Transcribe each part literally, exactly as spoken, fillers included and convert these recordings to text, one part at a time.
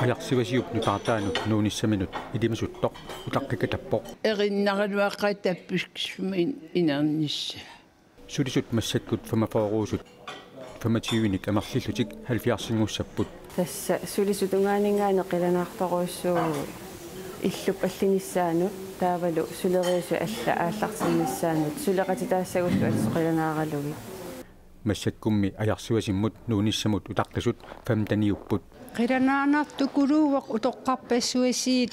Ajarsivasiup nutaartaanut nuunissaminut ilimasuttoq utaqqikatappoq. Erinnaraluaqaat tappikkusumik inernissaa. Sulisut massakkut femogfyrreusut femogtyvenik amerlillutik halvfjerdsinngussapput. Tassa sulisut tungaaninngaanniit qilanaartorujussuuvugut illup allinissaanut taavalu suleriaaseq alla aallartinnissaanut suleqatitaassagullu assut qilanaaralugit. Massakkummi Ajarsivasimmut nuunissamut utaqqisut femteniupput. Qilanaarnartukuluuvoq utoqqarpassuasiit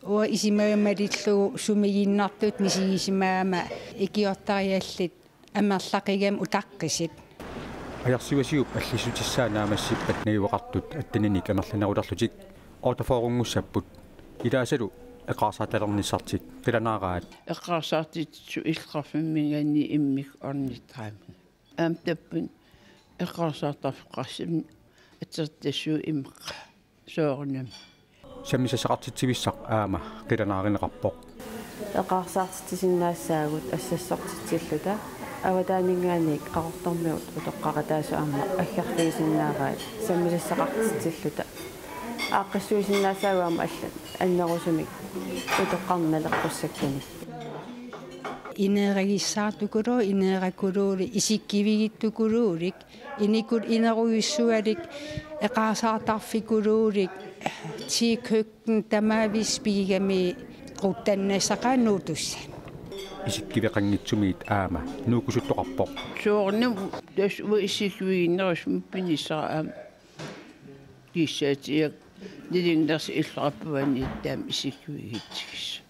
uanga isumaga malillugu sumiginnartutut misigisimagama ikiortariallit amerlaqigami utaqqisoq. Ajarsivasiup allissutissaa naammassippat najugaqartut atteninik amerlanerulerlutik otteogfyrrenngussapput. Ilaasalu eqqarsaatalernissartik qilanaaraat. Eqqarsaatitsisoq illoqarfimminngaanniit immikkut ornittoraanni. Aamma tappavani eqqarsaartarfeqarsimavoq atortassuup imeqqaa soorunami. Sammisassaqartitsivissaq aamma qilanaarineqarpoq. Eqqarsaarsitsisinnaassaagut assassortitsilluta avataaninngaanniit Qaqortormiut utoqqaqataasut aamma aggerfigisinnaavaat sammisassaqartitsilluta. Aaqqissuisinnaassaagut aamma allat annerusumik utoqqarneq naleqqussakkanik. Ineeragissaartukuluuvoq, ineerakuluuvoq, isikkivigiittukuluuvoq, inikut inerujussualik, eqqarsaartarfikuluuvoq, ti køkken tamaavissut pigigami quttannassaqaat nuuttussat. Isikkiveqanngitsumit aamma nuukkusuttoqarpoq. Soorunami tassa uanga isikkivigiinnerusumik pinissara aamma. Kissaatiak nalingnersi illoqarfiup avaniittami isikkivigiitsigissut.